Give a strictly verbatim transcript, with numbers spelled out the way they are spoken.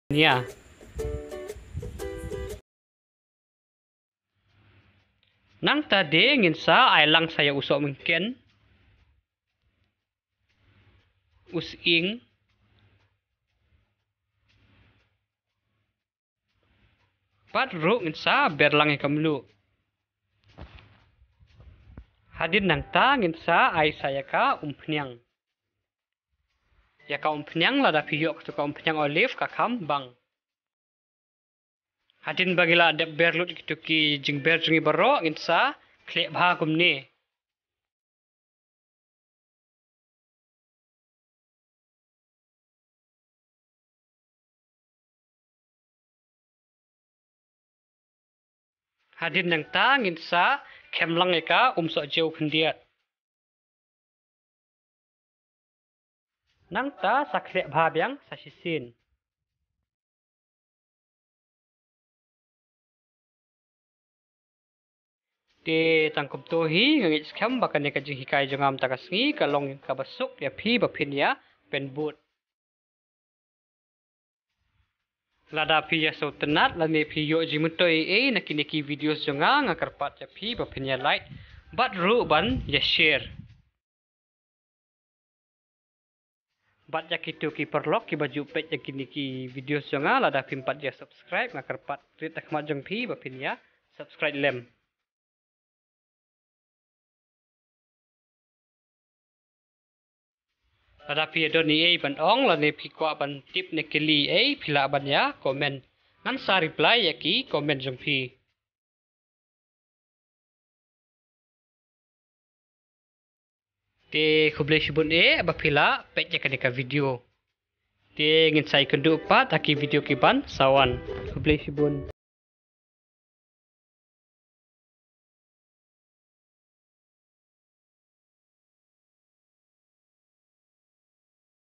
Nia. Nangta de ngin sa ai lang sa ïa u sohmynken, u sying. Bad ruh ngin sa ber lang ïa ka mluh. Hadien nangta ngin sa ai sa ïa ka umphniang. Ïa ka umphniang lada phi ïoh katu ka umphniang olive ka kham bang. Hadien ba ngi la dep ber lut kito ki jingber jong ngi baroh ngin sa khleh bha kumne. Hadien nangta ngin sa khem lang ïa ka um sohjew khyndiat. Nangta sa khleh bha biang sa shisien. Te tang kumto hi nga ngeit skhem ba kane ka jinghikai jong nga mynta ka sngi ka long kaba suk ïa phi ba phin ïa pynbud. Lada phi ïa sngewtynnat lane phi ïoh jingmyntoi ei na kine ki videos jong nga, nga kyrpad ïa phi ba phin ïa like bad ruh ban ïa share. Bad ïa kito ki paralok kiba ju peit ïa kine ki videos jong nga, lada phim pat ïa subscribe nga kyrpad rit da khmat jong phi ba phin ïa subscribe lem. Lada phi ïa don ei ban ong lane phi kwah ban tip ne kylli ei phi lah ban ïa comment. Ngan sa reply ïa ki comment jong phi. Te khublei shibun eh ba phi la peit ïa kane ka video. Te ngin sa ïakynduh pat ha ki video ki ban sa wan. Khublei shibun.